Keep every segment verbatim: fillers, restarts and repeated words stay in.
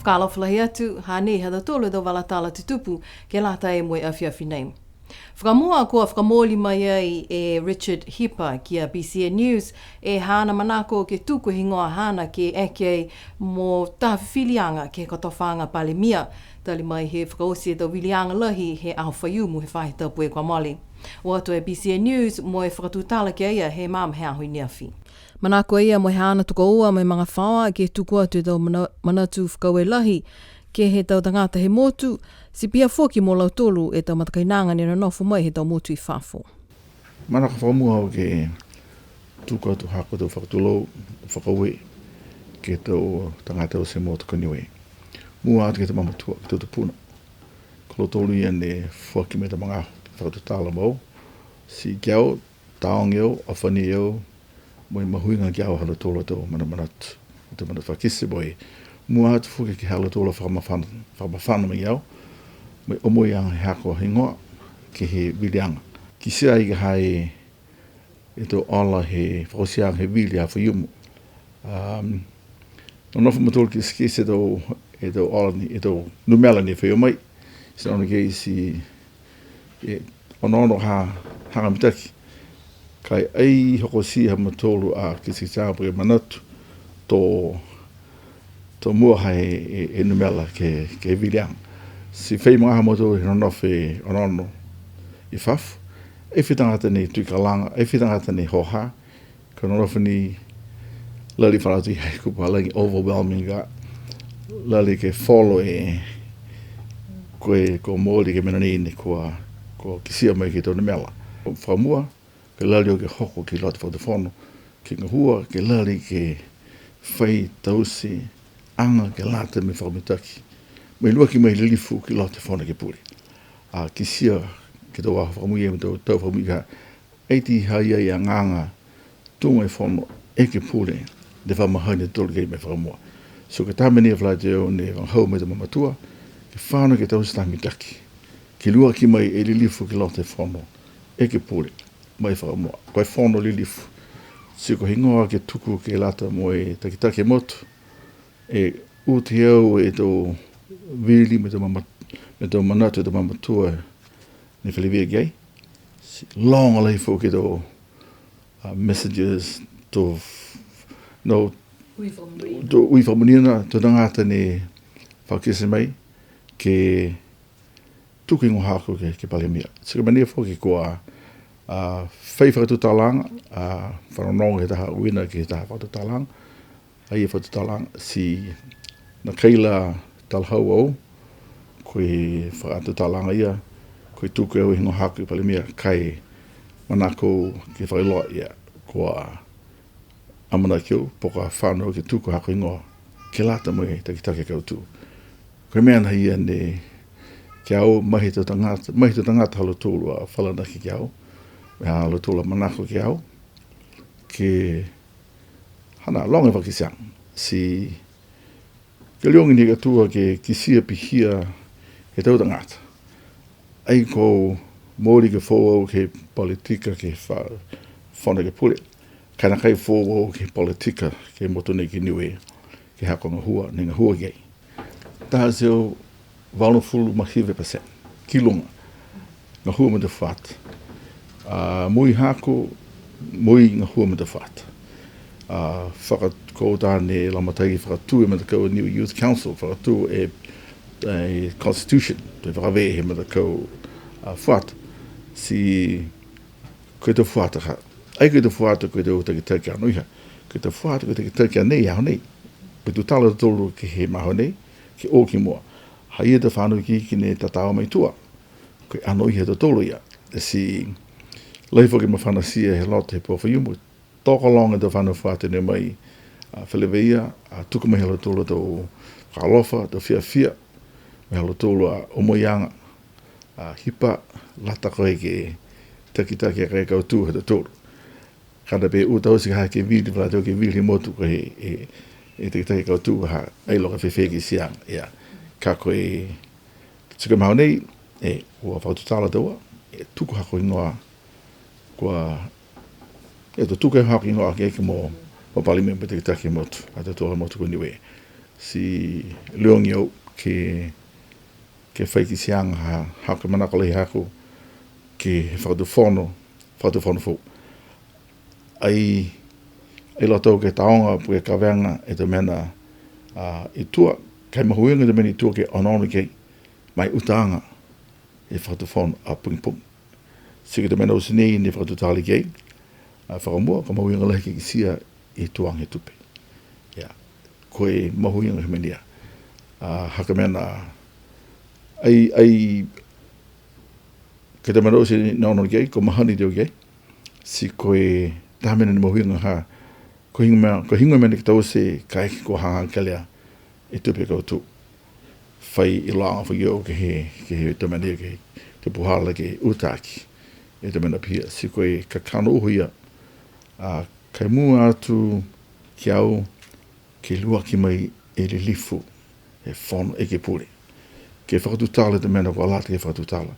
Fakaalofa lahi atu, hanei ha tautolu e tau vala tala tutupu ke lata mo e afiafi nei. Fakamua, kua fakamooli mai ai e Richard Hipa ki a B C N News e haana manako ke tuku e higoa haana ke eke mo taha fifiliaga ke he kotofaaga Palemia. Tali mai he fakaoti e tau viliaga lahi he aho Faiumu he faahi tapu kua mole. O atu e B C N News mo e fakatutala ki a ia he magaaho he aho i neafi. Manako a ia mo e haana tokoua mo e magafaoa ke tuku atu e tau mana-, manatu fakaaue lahi ke he tau tagata he motu, ti pihia foki mo lautolu e tau matakainaga ne nonofo mai he tau motu i fafo. Manako fakamua au ke tuku atu haaku tau fakatulou, fakaaue ke he tau tagata he motu ko Niue. Mua atu ke he tau mamatua, ke he tau tupuna. Ko lautolu ia ne foaki mai e tau magaaho, fakatutala mo au. Ti ki a au, taoga e au, afanua e au, mo e mahuiga ki a au ha lautolu a tau manamanatu, tau manatu fakakite mo e. Mua atu foki ke he ha lautolu a fakamafana, fakamafana mai ki a au, mo e omoiaga he haaku higoa ke he viliaga. Kitia ai ka ha e tau ola he fakaotiaga he vili ha Faiumu. Um, nonofo a mautolu ke kitekite e tau, e tau ola ni, e tau numela ne fai mai. Ti nonofo ke ti, e, onoono ha, haga mitaki. Ka e ai hokotia ha mautolu a kitekiteaga po ke manatu, to, to mua ha e, e, e numela ke, ke viliaga. Ti fai magaaho a mautolu he nonofo e onoono i fafo. E fai tagata ne tui kalaga, e fai tagata ne hoha, Ko e nonofo ni lali falaoti ai ko e palagi overwhelming ka. Lali ke folo e, ko e, ko e mooli ke he mena nei ne kua, kua kitia mai ke he tau numela. Fakamua, ke lali au ke hoko ki loto he fakatufono, ke gahua, ke lali ke fai taute aga ke lata mo e fakamitaki. Mo e liuaki mai e lilifu ki loto he Fono Ekepule. A kitia ke he tau aho fakamui mo e tau, tau fakamui ka, ai ti ha i ai e agaaga tuga e Fono Ekepule, ne fa mahani a tautolu ke he magaaho fakamua. So ko e taha mena ia falaoti au ne vagahau mai e tau mamatua, ke fano ke taute taha mitaki. Ke liuaki mai e lilifu ki loto he Fono Ekepule, mo e fakamua. Ko e fono lilifu. Ti ko e higoa ke tuku ke lata mo e takitaki he motu. E uta au e tau vili mo e tau mama-, mo e tau manatu he tau mamatua ne feleveia ki ai. Ti loga lahi foki e tau, uh, messages, tau, no, ui fakamonuina, tau ui fakamonuina, tau tagata ne fakakite mai, ke tuku e higoa haaku ke, ke Palemia. Ti ko e mena ia foki kua, a, fai fakatutalaaga, a, fanogonogo he taha uiina ke he taha fakatutalaaga, a ia fakatutalaaga, ti nākai la talahau au, ko e fakatutalaaga ia, ko e tuku e higoa haaku ke Palemia, ka e manako ke fakailoa ia, kua amanaki au, po kua fano ke tuku haaku higoa, ke lata mo e takitaki kautū. Ko e mena ia ne, ki a au, mai he tau tagata, mai he tau tagata ha lautolu a falanaki ki a au, ha lautolu a manako ki a au, ke, hana, loga e fakakiteaga, ti Ke liogi ni ka tua ke kitia pihia he tau tagata. Ai ko e mooli ke foou au ke he politika ke he fa-, Fono Ekepule. Ka e nākai foou au ke he politika ke he motu nei ko Niue, ke he haaku gahua, ne gahua ki ai. Taha e teau valugofulu ma hiva pasene. Ki luga. Gahua mo e tau fuata. A, mui haaku, mui gahua mo e tau fuata. A, faka-, ko e taha ne lagomatai fakatū e matakau Niue Youth Council, fakatū e, e constitution, to fakavē he matakau, a, fuata. Ti ko e tau fuata ka. Ai ko e tau fuata ko e tau takitaki anoiha. Ko e tau fuata ko e takitaki a nei, aho nei. Ko e tutala a tautolu ke he magaaho nei, ke o ki mua. Ha ia e tau fānau ikiiki ne tatao mai tua. Ko e anoiha e tautolu ia. Ti lahi foki e mafanatia he loto he pō Faiumu. Tokologa e tau fānau fuata ne mai, a, feleveia, a, tuku mai ha lautolu a tau fakaalofa, tau fiafia, mo e ha lautolu a omoiaga, a, Hipa, lata ko e ke takitaki a kautū ha tautolu. Ka e pehē uta au ti ka ha ke vili, falaoti au ke vili he motu ko e, e, e takitaki kautū ha, ai loka fēfē e kitiaaga, ia. Ka ko e, ti ko e magaaho nei, e, kua fakatutala e taua, e, tuku haaku higoa, kua, e, to tuku e haaku higoa ke, ke mo, mo Palemia mo e takitaki motu, ha tautolu a motu ko Niue. Ti liogi au ke, ke fai kitiaga ha, ha ko e manako lahi haaku ke he fakatufono, fakatufono foou. Ai, ai loto ke taoga po ke kavega e tau mena, a, i tua, ka e mahuiga e tau mena i tua ke onoono ki ai, mo e utaaga e fakatufono a pogipogi. Ti ko e tau mena oti nei ne fakatutala ki ai, a, fakamua, ka mahuiga lahi ke kitia e tuaga he tupe. Ia, ko e mahuiga he mena ia. A, ha ko e mena, ai, ai, ko e tau mena oti ne onoono ki ai, kua mahani tau ki ai. Ti ko e taha mena ne mahuiga ha, ko e heigoa mena, ko e heigoa mena ke taute kaeke kua hagahaga kelea e tupe kautū. Fai iloaga foki au ke he, ke he tau mena ia, ke he tau puhala ke uta aki e tau mena pihia. Ti ko e kakano uho ia, a, ka e mua atu ki a au ke liuaki mai e lilifu he Fono Ekepule ke fakatutala e tau mena kua lata ke fakatutala.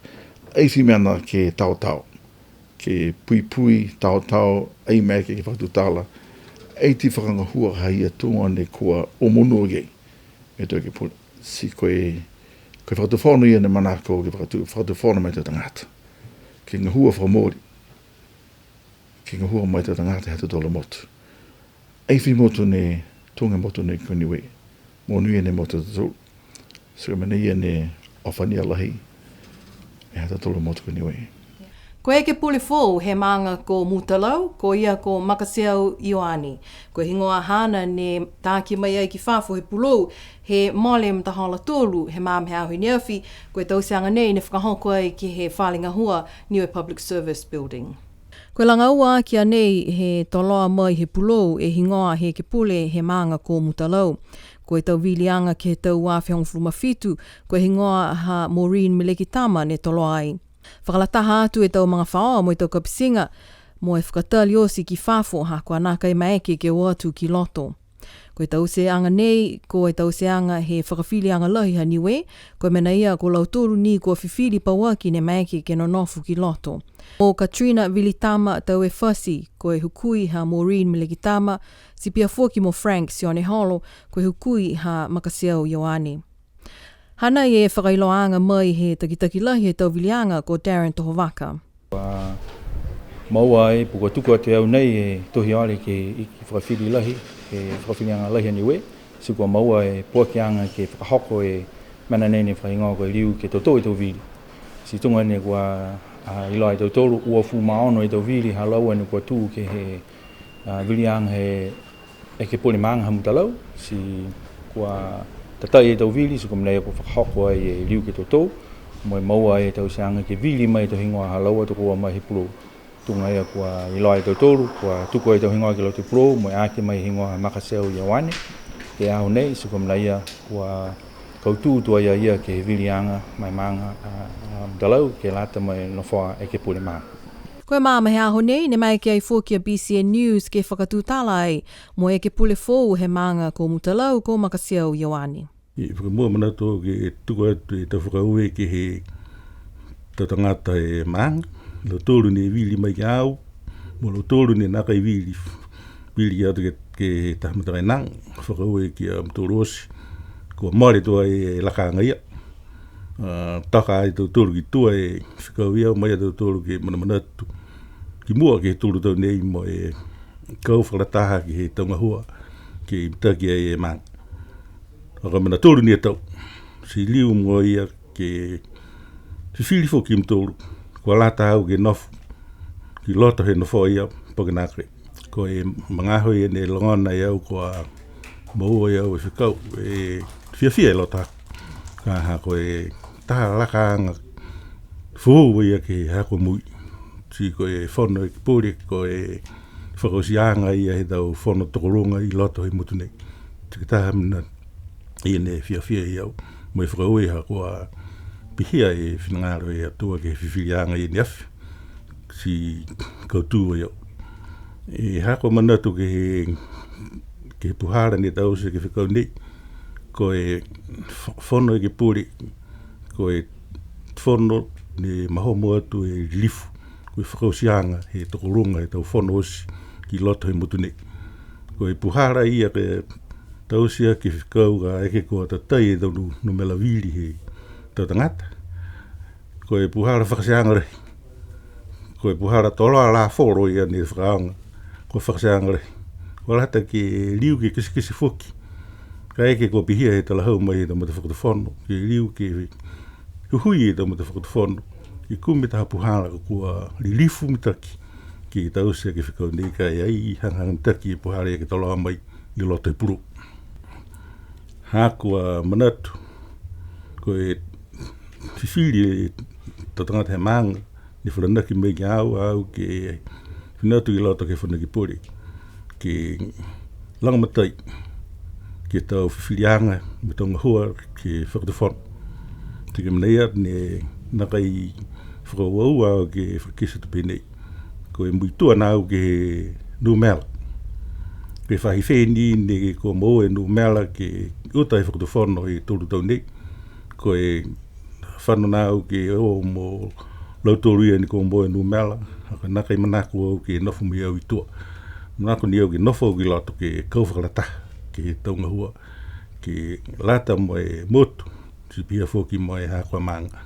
Ai fai mena ke taotao, ke puipui, taotao, ai maeke ke fakatutala, ai ti fakagahua ha ia tuga ne kua omonuo ki ai e tau ekepule. Ti ko e, ko e fakatufono ia ne manako ke fakatu-, fakatufono ma e tau tagata. Ke gahua fakamooli, ke gahua ma e tau tagata he ha tautolu a motu. Ai fai motu ne, tuga e motu nei ko Niue, monuina e motu ha tautolu. Ti ko e mena ia ne ofania lahi e ha tautolu a motu ko Niue. Ko e ekepule foou he maaga ko Mutalau, ko ia ko Makaseau Ioane. Ko e higoa haana ne taki mai ai ki fafo he pulou he mole matahola tolu he magaaho he aho i ne afi, ko e tauteaga nei ne fakahoko ai ke he fale gahua Niue Public Service Building. Ko e laga ua aki a nei he toloa mai he pulou e higoa he ekepule he maaga ko Mutalau. Ko e tau viliaga ke he tau ua afe hogofulu ma fitu, ko e higoa ha Maureen Melekitama ne toloa ai. Fakalataha atu e tau magafaoa mo e tau kapitiga, mo e fakatali oti ki fafo ha kua nākai maeke ke o atu ki loto. Ko e tauteaga nei, ko e tauteaga he fakafiliaga lahi ha Niue, ko e mena ia ko lautolu ni kua fifili pauaki ne maeke ke nonofo ki loto. Mo Katrina Vilitama Tauefasi, ko e hukui ha Maureen Melekitama, ti pihia foki mo Frank Sioneholo, ko e hukui ha Makaseau Ioane. Hanai e fakailoaaga mai he takitaki lahi he tau viliaga ko Darren Tohovaka. Kua moua ai, po kua tuku atu e au nei e tohi ole ke he Iki Fakafili Lahi, ke he Fakafiliaga Lahi a Niue, ti kua moua e poakiaga ke fakahoko e mena nei ne fakahigoa ko e liu ke totou e tau vili. Ti tuga ne kua, a, iloa e tautolu, uafulu ma ono e tau vili ha laua ne kua tū ke he, a, viliaga he ekepule maaga ha Mutalau, ti kua tatai e tau vili, ti ko e mena ia kua fakahoko ai e liu ke totou, mo e moua e tauteaga ke vili mai e tau higoa ha laua tokoua mai he pulou. Tuga ia kua iloa e tautolu, kua tuku ai e tau higoa ki loto he pulou, mo e aki mai e higoa ha Makaseau Ioane, ke he aho nei, ti ko e mena ia kua kautū tuai a ia ke he viliaga ma e maaga, a, a Mutalau, ke lata mo e nofoa ekepule maaga. Ko e magaaho he aho nei, ne maeke ai foki a B C N News ke fakatutala ai mo e ekepule foou he maaga ko Mutalau ko Makaseau Ioane. I fakamua manatu ke tuku atu e tau fakaaue ke he tau tagata he maaga, lautolu ne vili mai ki a au, mo lautolu ne nākai vili, vili atu ke, ke he taha matakainaga, fakaaue ki a mutolu oti, kua mole tuai e lakaaga ia. A, toka ai tautolu ki tua e fekau ia, mai a tautolu ke manamanatu ki mua ke he tolu tau nei mo e kau fakalataha ke he tau gahua, ke mitaki ai e maaga. A, ko e mena tolu ni e tau. Ti liu mo ia ke fifili foki mutolu. Kua lata au ke nofo ki loto he nofoa ia, po ke nākai. Ko e magaaho ia ne logona e au kua moua e au e fekau, e fiafia e loto haaku. Ka ha ko e taha lakaaga foou ia ke he haaku a moui. Ti ko e Fono Ekepule, ko e fakaotiaga ia he tau fono tokoluga i loto he motu nei. Ti ko e taha mena ia ne fiafia e au. Mo e fakaaue ha kua pihia e finagalo he Atua ke he fifiliaga i ne afi. Ti kautū e au. E ha kua manatu ke he, ke he puhala ne taute ke he fekau nei. Ko e fo-, Fono Ekepule, ko e fono ne mahomo atu e lilifu. Ko e fakaotiaga he tokoluga he tau fono oti ki loto he motu nei. Ko e puhala ia ke Taute aki e fekau ka eke kua tatai e tau nu-, numela vili he tau tagata. Ko e puhala fakateaga lahi. Ko e puhala toloa lafolo ia ne fakaaoga. Kua fakateaga lahi. Kua lata ke liu ke kitekite foki. Ka eke kua pihia he talahau mai he tau matafakatufono. Ke liu ke huhui e tau matafakatufono. Ke kumi taha puhala kua lilifu mitaki. Ke taute aki e fekau nei ka e ai hagahaga mitaki e puhala ia ke toloa mai i loto he pulou. Ha kua manatu, ko e fifili e tau tagata he maaga, ne falanaki mai ki a au, a au ke fina atu i loto ke he Fono Ekepule, ke lagomatai, ke he tau fifiliaga, mo e tau gahua, ke he Fakatufono. Ti ko e mena ia ne nākai fakauaua au ke fakakite atu pehē nei. Ko e muitua na au ke he numela. Ko e faahi fē ni ne kua moua e numela ke uta he Fakatufono he tolu tau nei. Ko e fano na au ke o mo lautolu ia ne kua moua e numela. Ha ko e nākai manako au ke nofo mo au i tua. Manako ni au ke nofo au ki loto ke kau fakalataha ke he tau gahua. Ke lata mo e motu. Ti pihia foki mo e ha kua maaga.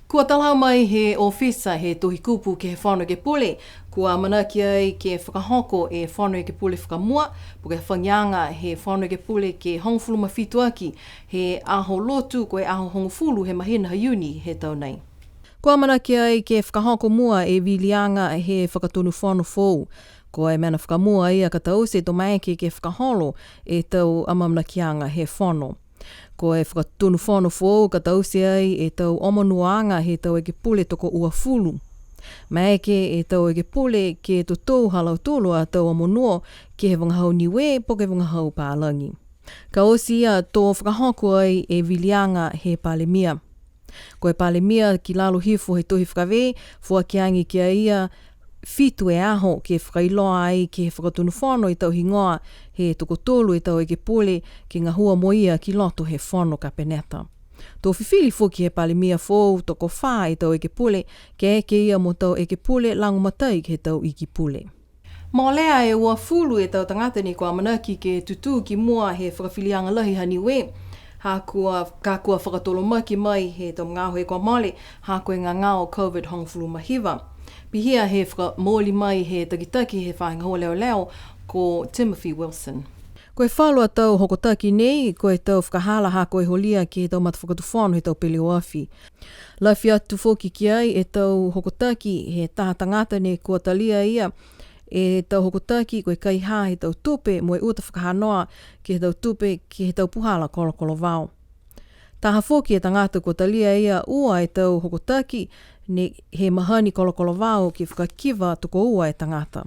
Kua talahau mai he ofisa he Tohi Kupu ke he Fono Ekepule, kua amanaki ai ke fakahoko e Fono Ekepule fakamua, po ke hafagiaga he Fono Ekepule ke hogofulu ma fitu aki, he aho Lotu ko e aho hogofulu he mahina ha Iuni he tau nei. Kua amanaki ai ke fakahoko mua e viliaga he Fakatonu Fono foou. Ko e mena fakamua ia ka taute to maeke ke fakaholo e tau amaamanakiaga he fono. Ko e Fakatonu Fono foou ka taute ai e tau omonuoaga he tau ekepule tokouafulu. Maeke e tau ekepule ke totou ha lautolu a tau omonuo ke he vagahau Niue po ke vagahau palagi. Ka oti ia to fakahoko ai e viliaga he Palemia. Ko e Palemia ki lalo hifo he tohi fakavē, foaki age ki a ia fitu e aho ke fakailoa ai ke he Fakatonu Fono e tau higoa he tokotolu e tau ekepule ke gahua mo ia ki loto he Fono Kapeneta. To fifili foki he Palemia foou tokofā e tau ekepule, ke eke ia mo tau ekepule lagomatai ke he tau iki pule. Molea e uafulu e tau tagata ne kua amanaki ke tutū ki mua he fakafiliaga lahi ha Niue, ha kua, ka kua fakatolomaki mai he tau magaaho kua mole, ha ko e gagao COVID hogofulu ma hiva. Pihia he fakamooli mai he takitaki he faahi gahua leoleo ko Timothy Wilson. Ko e falu a tau hokotaki nei, ko e tau fakahala ha ko e holia ke he tau matafakatufono he tau peleō afi. Lafi atu foki ki ai e tau hokotaki he taha tagata ne kua talia e ia e tau hokotaki ko e kaihā he tau tupe mo e uta fakahanoa ke he tau tupe ke he tau puhala kolokolovao. Taha foki e tagata kua talia e ia ua e tau hokotaki ne he mahani kolokolovao ke fakakiva tokoua e tagata.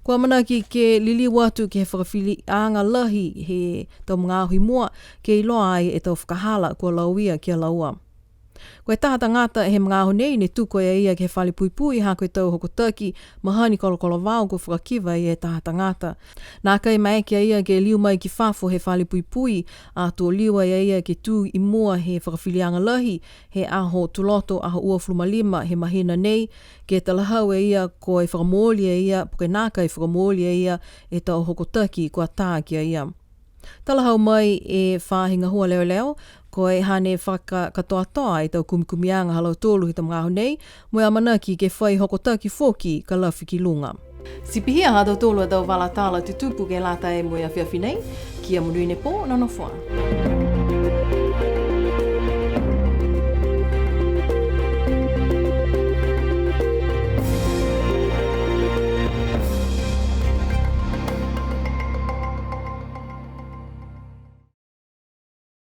Kua amanaki ke liliu atu ke he fakafiliaga lahi he tau magaaho i mua ke iloa ai e tau fakahala kua lauia ki a laua. Ko e taha tagata he magaaho nei ne tuku e ia ke he fale puipui ha ko e tau hokotaki mahani kolokolovao kua fakakiva e taha tagata. Nākai maeke a ia ke liu mai ki fafo he fale puipui, ato liu ai a ia ke tū i mua he fakafiliaga lahi he aho Tuloto aho uafulu ma lima he mahina nei, ke talahau e ia ko e fakamooli e ia, po ke nākai fakamooli e ia e tau hokotaki kua tā ki a ia. Talahau mai e faahi gahua leoleo, ko e hane fakakatoatoa e tau kumikumiaga ha lautolu he tau magaaho nei, mo e amanaki ke fai hokotaki foki ka lafi ki luga. Ti pihia ha tautolu a tau vala tala tutupu ke lata mo e afiafi nei, kia monuina e pō, nonofo ā.